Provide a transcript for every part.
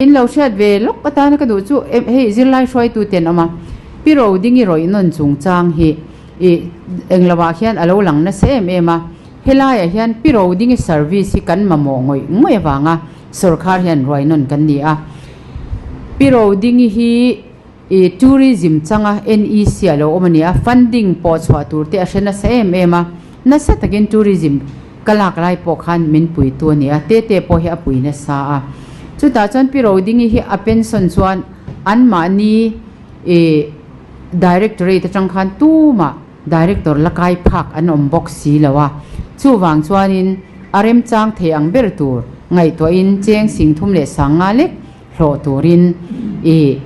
In lo hriat ve lawk atana ka duh chu hei zirlai hruaitu te an awm a, Pi Rodingi rawih nawn chungchang hi ih eng lovah hian a lo lang nasa em em a, helaiah hian Pi Rodingi service hi kan mamawh ngawih ngawih avanga sawrkhar hian ruai nawn kan ni a. Pi Rodingi hi ih tourism changa NEC a lo awm a ni a, funding pawh chhuah tur te a hre nasa em em a, nasa takin tourism Ka lak lai pawh khan min puitu a ni a, Tete pawh hi a pui nasa a. Chutah chuan Pi Rodingi hi a pension chuan anmahni ih Directorate atang khan tumah Director la kai phak an awm bawk si lo a. Chuvang chuanin a remchang thei ang ber tur ngaihtuahin cheng 35 lek hlawh turin ih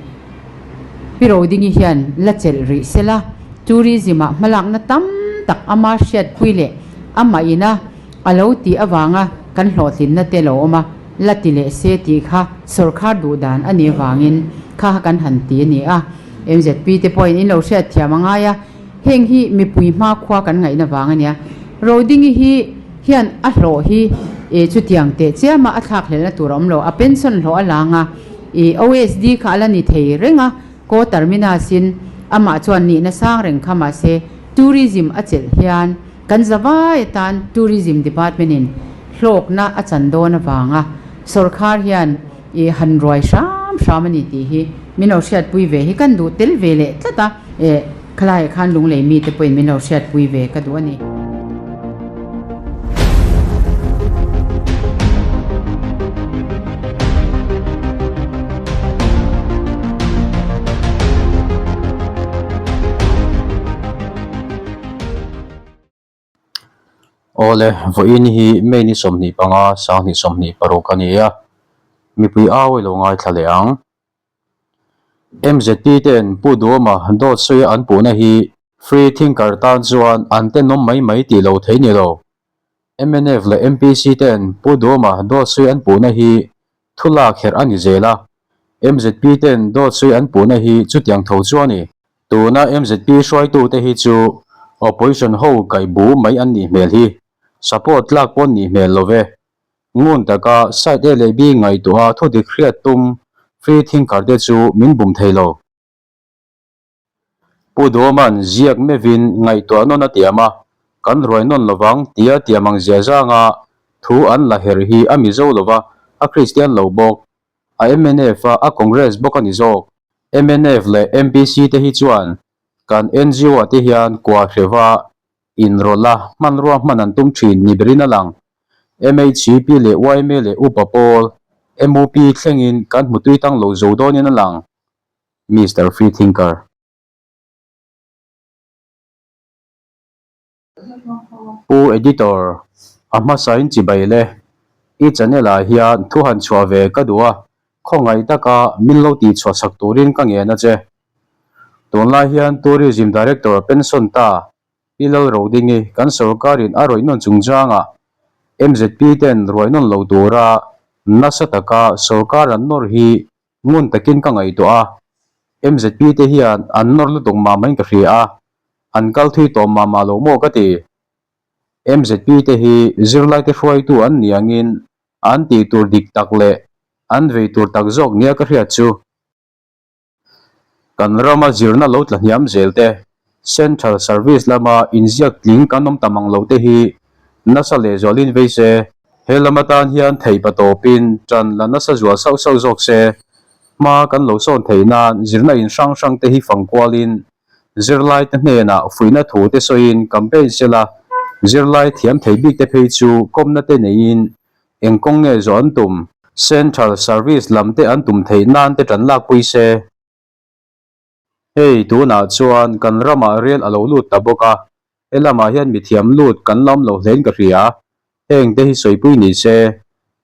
Pi Rodingi hian la chelh rih se la, tourism ah hmalakna tam tak ama hriatpui leh amah ina a lo tih avanga kan hlawhtlinna te lo awm a, la ti leh se tih kha sawrkhar duh dan a nih avangin kha kan han ti a ni a. MZP te pawhin in lo hriatthiam a ngai a, heng hi mipui hmakhua kan ngaihna vang a nia. Rodingi hi hian a hlawh hi ih chutiang teh chiama a thlak hlelna tur a awm lo, a pension hlawh a lang a, ih OSD kha a la ni thei reng a, ko terminus in amah chuan nihna sang reng kha mahse tourism a chelh hian kan zavai atan tourism department in hlawkna a chan dawn avanga sawrkhar hian ih han ruai hram hram a ni tih hi min lo hriatpui ve hi kan duh tel ve leh tlat a. Eh, khalaiah khan lunglei mite pawhin min lo hriatpui ve ka duh a ni. Awle, vawiin hi May ni 25, 2026 a ni a, mipui au i lo ngaithla leh ang. MZP ten Pu Duhawma dawt sawi an puhna hi Free Thinker tan chuan an tenawm mai mai tih lo thei ni lo. Mnf leh MPC ten Pu Duhawma dawt sawi an puhna hi thu lak herh a ni zel a, MZP ten dawt sawi an puhna hi chutiang tho chu a ni. Tuna MZP hruaitute hi chu Opposition ho kaih bu mai an nih hmel hi support tlak pawn nih hmel lo ve. Ngun taka side A leh B ngaihtuah a thudik hriat tum free thinker te chu min bum thei lo. Pu Duhawma'n ziak mevin ngaihtuah nawn a tiam a, kan ruai nawn lovang tia tiam ang zia zanga thu an la herh hi a Mizo lova, a Kristian lo bawk. A mnf a, a Congress bawk a ni zawk. Mnf leh MPC te hi chuan kan NGO ah te hian kua hreva inrawlh a, hmanrua hman an tum thin ni berin a lang. MHCP leh yma leh Upa Pawl, MUP thlengin kan hmu tui tang lo zo dawnin a lang. Mister Freethinker. Pu Editor, a hmasain chibai le. I channel ah hian thu han chhuah ve ka duh a, khawngaih taka min lo tih chhuah sak turin ka ngen a che. Tunlai hian Tourism Director pension ta Pi Lalrodingi kan sorkarin a rawih nawn chungchangah MZP ten ruai nawn lo tura nasa taka sorkar an nawr hi ngun takin ka ngaihtuah a. MZP te hian an nawr lutuk mah mahin ka hria a, an kal thui tawh mah mah lo maw ka ti. MZP te hi zirlaite hruaitu an ni angin an tih tur dik tak leh an vei tur tak zawk nia ka hriat chu. Kan rama zirna lo tla hniam zel te, Central Service lama inziak tling kan awm ta mang lo te hi nasa lehzualin vei se, he lam atan hian theihpa tawpin ṭan la nasa zual sauh sauh zawk se, hma kan lo sawn theih nan zirna in hrang hrang te hi fang kualin zirlai te hnenah fuihna thu te sawiin campaign sela, zirlai thiam thei bik te phei chu kawmna te neiin Eng kawng nge zawh an tum? Central Service lam te an tum theih nan te tan lak pui se. Hei tunah chuan kan ramah rial a lo lut ta bawk a, he lamah hian mithiam lut kan la awm lo hlein ka hria. Heng te hi sawipui ni se.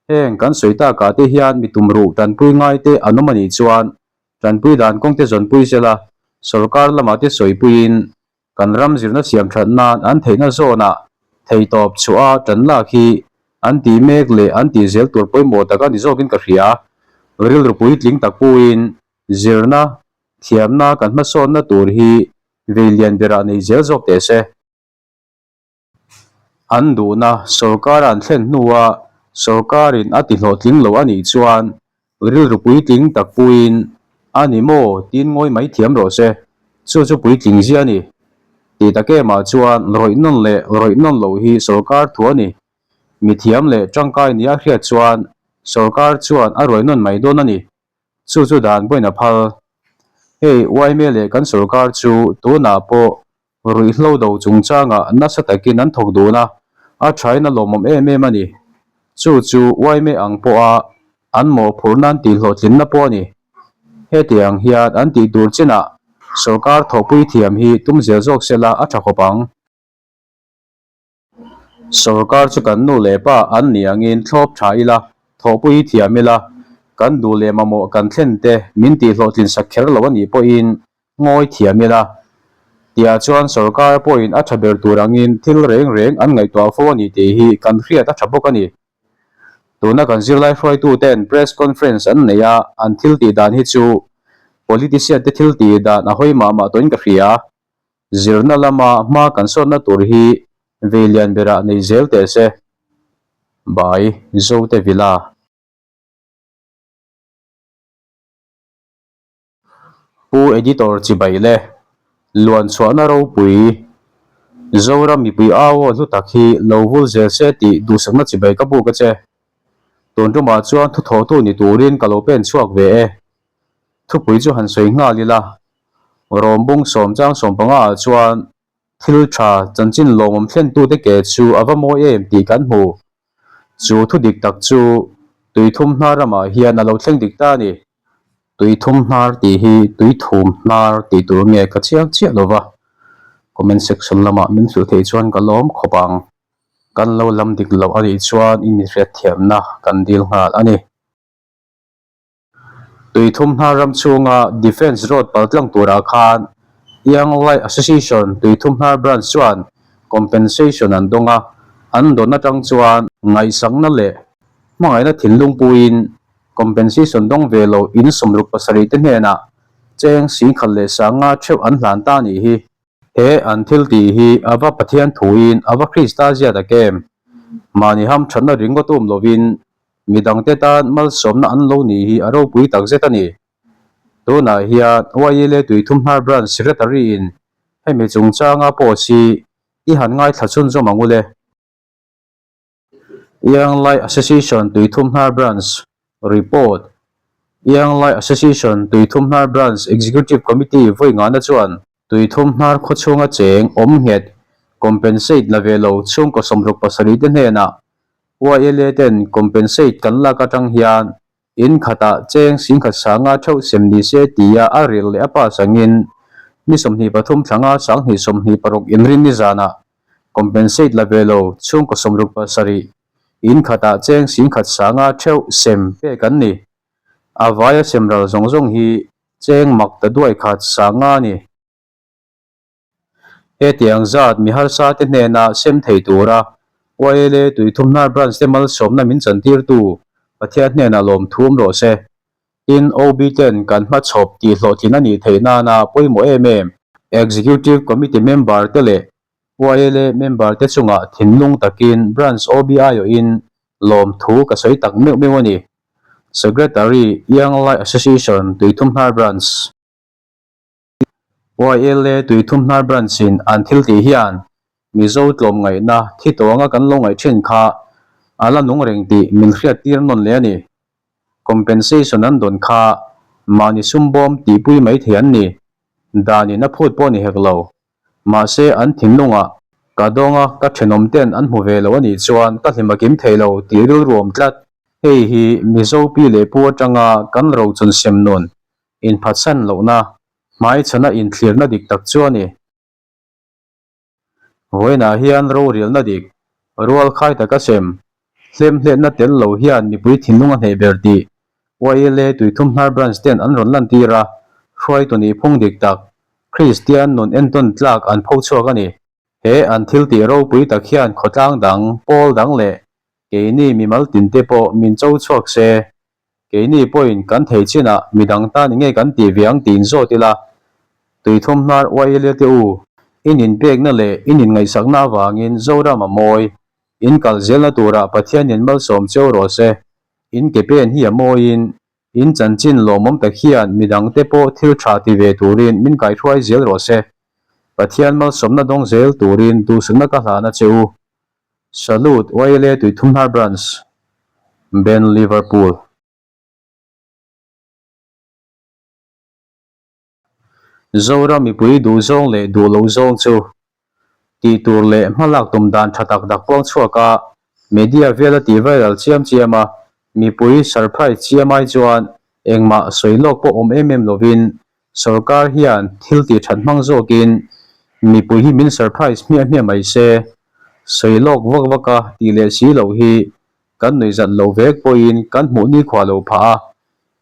Heng kan sawi takah te hian mi tumruh tanpui ngai te an awm a nih chuan tanpui dan kawng te zawnpui sela sorkar lamah te sawipuiin Kan ram zirna siam that nan an theihna zawnah theitawp chhuah a tan lak hi an tih mek leh an tih zel tur pawimawh tak a ni zawkin ka hria. Rilru puitling tak puiin zirna thiamna kan hmasawnna tur hi vei lian berah nei zel zawk teh se. An duhna sorkar an thlen hnua sorkarin a ti hlawhtling lo a nih chuan Rilru puitling tak puiin, A ni maw? tiin ngawi mai thiam rawh se. Chu chu puitling zia a ni. Tih tak emah chuan rawih nawn leh rawih nawn loh hi sawrkar thu a ni. Mi thiam leh tangkai nia hriat chuan sawrkar chuan a ruai nawn mai dawn a ni. Chu chu dan pawhin a phal. Hei yma leh kan sawrkar chu tunah pawh ruihhlo do chungchangah nasa takin an thawk dun a, a thain a lawmawm em em a ni. Chu chu yma ang pawha an mawhphurh nan tihhlawhtlinna pawh a ni. Hetiang hian an tih tur chinah sawrkar thawhpui thiam hi tum zel zawk sela a tha khawp ang. Sorkar chu kan nu leh pa an nih angin thlawp tha ila, thawhpui thiam ila, kan duh leh mamawh kan thlen te min tihhlawhtlin sak kher lo a nih pawhin ngawi thiam ila. Tiah chuan sorkar pawhin a tha ber tur angin thil reng reng an ngaihtuah fo a ni tih hi kan hriat a tha bawk a ni. Tuna kan zirlai hruaituten press conference an nei a, an thil tih dan hi chu politician te thil tih dan a hawi mah mah tawhin ka hria. Zirna lama hma kan sawnna tur hi vei lian berah nei zel teh se. By Zote Villa. Pu Editor Chibai le Luan chhuahna ropui Zoram mipui au aw hlu tak hi lo vul zel se tih duhsakna chibai ka buk a che. Tun tumah chuan thuthawhtu ni turin ka lo pen chhuak ve e. Thupui chu han sawi nghal ila, Rawmbung sawmchang sawmpanga ah chuan thil tha chanchin lawmawm thlentute ke chu a va mawi em tih kan hmu. Chu thu dik tak chu Tuithum hnar ramah hian a lo thleng dik ta a ni. Tuithum hnar tih hi Tuithum hnar tih tur nge ka chiang chiah lo va, comment section lamah min hrilh theih chuan ka lawm khawp ang. Kan lo lam dik loh a nih chuan i mi hriatthiamna kan dil nghal a ni. Tuithum hnar ram chhunga Defence Road paltlang turah khan Young Life Association Tuithum hnar Branch chuan compensation an dawng a, an dawn atang chuan ngaihsakna leh hmangaihna thinlung puiin compensation dawng ve lo in 67 te hnenah cheng singkhat leh sanga theuh an hlan ta a nih hi. He an thil tih hi a va Pathian thuin a va Krista zia tak em? Mahni hamthatna ringawt um lovin Midangte tan malsawmna an lo nih hi a ropui takzet a ni. Tunah hian YLA Tuithumhnar Branch Secretary in hemi chungchanga post hi i han ngaithla chhunzawm ang u le. Young Lai Association Tuithumhnar Branch Report Young Lai Association Tuithumhnar Branch Executive Committee vawi ngana chuan Tuithumhnar khawchhunga cheng awm nghet compensate la ve lo chhungkaw 67 te hnenah YLA ten compensate kan lak atang hian in khatah cheng singkhat sanga theuh sem ni se tia a rel leh a pass angin ni 23 thlanga 2026 inrin ni zanah compensate la ve lo chhungkaw 67 in khatah cheng singkhat sanga theuh sem pek an ni. A vaia sem ral zawng zawng hi cheng mak ta duai khat sanga a ni. Hetiang zat mi harsa te hnena sem thei tura YLA Tuithumhnar Branch te malsawmna min chantirtu Pathian hnenah lawmthum rawh se. Tin, OB ten kan hmachhawp tih hlawhtlin a nih theih nana pawimawh em em Executive Committee member te leh YLA member te chungah thinlung takin Branch OB aiawhin lawmthu ka sawi tak meuh meuh a ni. Secretary, Young Lai Association, Tuithumhnar Branch. YLA Tuithumhnar Branch-in an thil tih hian Mizo tlawmngaihna thi tawnga kan lo ngaih thin kha a la nung reng tih min hriattir nawn leh a ni. Compensation an dawn kha mahni sumbawm tihpui mai thei an ni. Danin a phut pawh ni hek lo. Mahse an thinlungah ka dawnga ka thenawm ten an hmu ve lo a nih chuan ka hlim a kim thei lo tih rilru awm tlat. Hei hi Mizo pi leh pu atanga kan rochun sem nun Inphatsan lohna, hmaichhana inthlirna dik tak chu a ni. Vawiinah hian rorialna dik, rual khai taka sem, hlemhletna tel lo hian mipui thinlung a hneh ber tih YLA Tuithumhnar Branch ten an rawn lantir a, hruaitu nih phung dik tak, Kristian nun entawn tlak an pho chhuak a ni. He an thil tih ropui tak hian khawtlang dang, pawl dang leh keini mimal tinte pawh min cho chhuak se. Keini pawhin kan thei chinah midang tan enge kan tih ve ang tiin zawt ila, Tuithumhnar YLA te u, in inpekna leh in inngaihsakna avangin Zoram a mawi, in kal zelna turah Pathianin malsawm cheu rawh se, in ke pen hi a mawiin. In chanchin lawmawm tak hian midangte pawh thil tha ti ve turin min kaihruai zel rawh se. Pathian malsawmna dawng zel turin duhsakna ka hlan a che u. Salute YLA Tuithumhnar Branch, Ben Liverpool. Zoram mipui duhzawng leh duh loh zawng chu tih tur leh hmalak tum dan tha tak tak puang chhuak a, media vel a tih viral chiam chiam a, mipui surprise chiam ai chuan engmah sawi lawk pawh awm em em lovin sorkar hian thil tih that hmang zawkin mipui hi min surprise hmiah hmiah mai se, sawi lawk vak vak a tih leh si loh hi kan nuihzat lo vek pawhin kan hmuh nikhua lo phah a,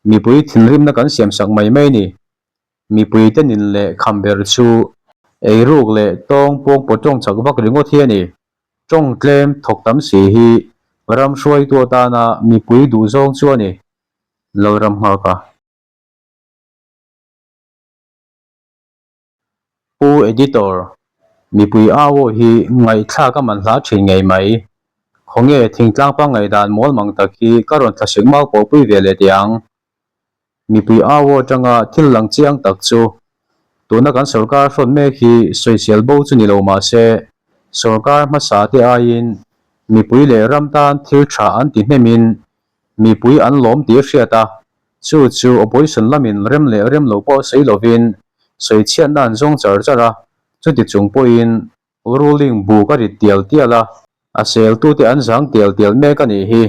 Mipui thinrimna kan siamsak mai mai ni. Mipui te nin leh kham ber chu eiruk leh tawng pawng pawh tawng chak vak ringawt hi a ni. Tawng tlem thawk tam si hi ram hruaitu atana mipui duh zawng chu a ni. Lalram nghak a. Pu Editor, mipui au aw hi ngaihthlak a man hla thin ngei mai. Khawnge thingtlang pangngaihdan mawl mang tak hi ka rawn thlasik mau pawh pui ve leh teh ang. Mipui au aw atanga thil lang chiang tak chu tuna kan sorkar hrawn mek hi sawisel bo chu ni lo mah se sorkar hmasa te aiin mipui leh ram tan thil tha an ti hnemin Mipui an lawm tih a hriat a, chu chu opposition lamin rem leh rem lo pawh sawi lovin sawi chhiatna an zawng char char a, chuti chung pawhin ruling buk a rit tial tial a, a seltute an zang tial tial mek a nih hi.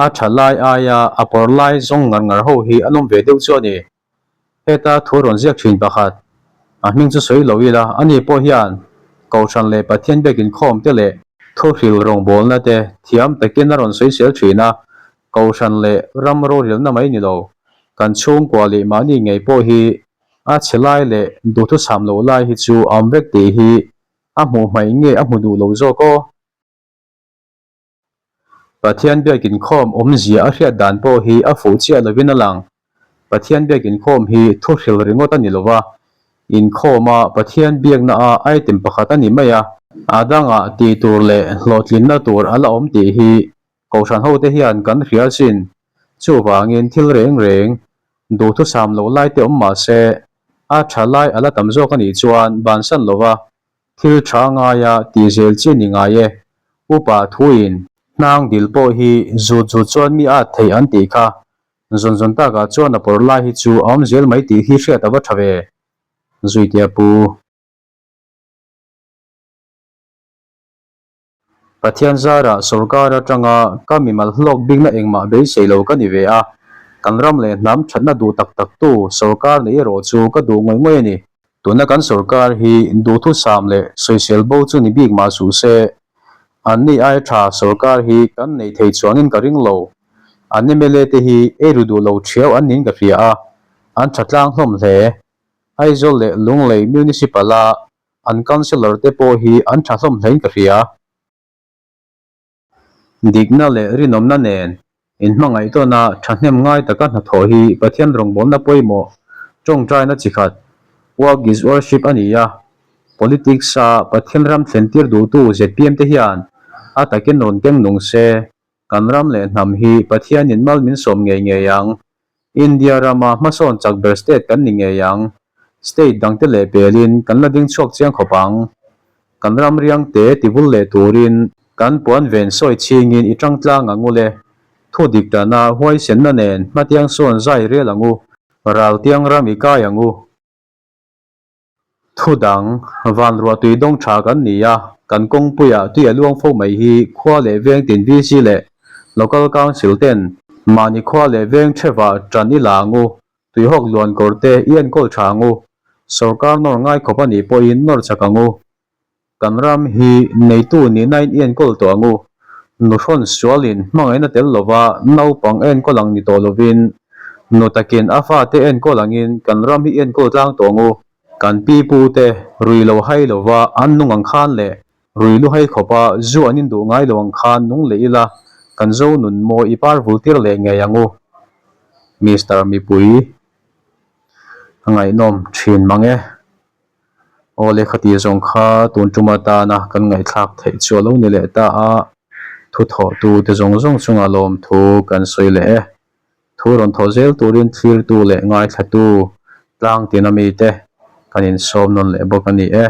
A tha lai aia a pawr lai zawng ngar ngar ho hi an awm ve deuh chu a ni. Heta thu rawn ziak thin pakhat, a hming chu sawi lo ila, ani pawh hian Kohhran leh Pathian biak inkhawm te leh thuhril rawngbawlna te thiam takin a rawn sawi sel thin a, Kohhran leh ram rorelna mai ni lo, kan chhungkua leh mahni ngei pawh hi a chhe lai leh duhthusam loh lai hi chu a awm vek tih hi a hmuh hmaih nge a hmu duh lo zawk aw. Pathian biak inkhawm awmzia a hriat dan pawh hi a fuh chiah lovin a lang. Pathian biak inkhawm hi thuhril ringawt a ni lova, inkhawma Pathian biakna a item pakhat a ni mai a, a dangah tih tur leh hlawhtlinna tur a la awm tih hi Kohhran hote hian kan hria sin. Chuvangin thil reng reng duhthusam loh lai te awm mah se, a tha lai a la tam zawk a nih chuan bansan lova Thil tha ngaia tih zel chi ni ngai e. Upa thuin hnang dil pawh hi zut zut chuan mi at theih an tih kha. Zawn zawn takah chuan a pawr lai hi chu a awm zel mai tih hi hriat a va tha ve. Zuitia pu. Pathian zarah sorkar atanga ka mimal hlawk bikna engmah beisei lo ka ni ve a, kan ram leh hnam thatna duh tak tak tu sorkar neih erawh chu ka duh ngawih ngawih a ni. Tuna kan sorkar hi duhthusam leh sawisel bo chu ni bik mah suh se, anni ai tha sorkar hi kan nei thei chuangin ka ring lo. An mla te hi eiru duh lo thiau an niin ka hria a, an tha tlang hlawm hle. Aizawl leh Lunglei Municipal-a An councillor te pawh hi an tha hlawm hlein ka hria. Dikna leh rinawmna nen inhmangaih tawna thahnem ngai taka hnathawh hi Pathian rawngbawlna pawimawh tawngtaina chi khat, work is worship, a ni a. Politics-a Pathian ram thlentir duhtu zpm te hian a takin rawn keng nung se, kan ram leh hnam hi Pathianin mal min sawm ngei ngei ang. India rama hmasawn chak ber state kan ni ngei ang. State dangte leh pelin kan la ding chhuak chiang khawp ang. Kan ram riang te tivul leh turin kan puan ven sawi chhingin i tang tlang ang u le. Thu dik tana huaisenna nen hmatiang sawn zai rial ang u. Raltiang ram i kai ang u. Thu dang, van ruah tui dawng tha kan ni a, kan kawngpuiah tui a luang fo mai hi khua leh veng tin VC leh Local Council ten mahni khua leh veng thevah tan i la ang u, tuihawk luan kawr te i enkawl tha ang u, sorkar nawr ngai khawp a nih pawhin nawr chak ang u. Kan ram hi neitu nihna in i enkawl tawh ang u. Nuhrawn sualin hmangaihna tel lova naupang enkawl ang ni tawh lovin, nu takin a fate enkawl angin kan ram hi i enkawl tlang tawh ang u. Kan pi pute rui lo hai lova an nung ang khan leh rui lu hai khawpa zu an induh ngai lo ang khan nung leh ila kan zo nun maw i par vul tir leh ngei ang u. Mister Mipui a ngaihnawm thin mang e. Aw lehkha tih zawng kha tun tum atana kan ngaihthlak theih chu a lo ni leh ta a. Thu thawhtu te zawng zawng chungah lawmthu kan sawi leh e. Thu rawn thawh zel turin thlirtu leh ngaithlatu tlang tina mite kan insawm nawn leh bawk a ni e.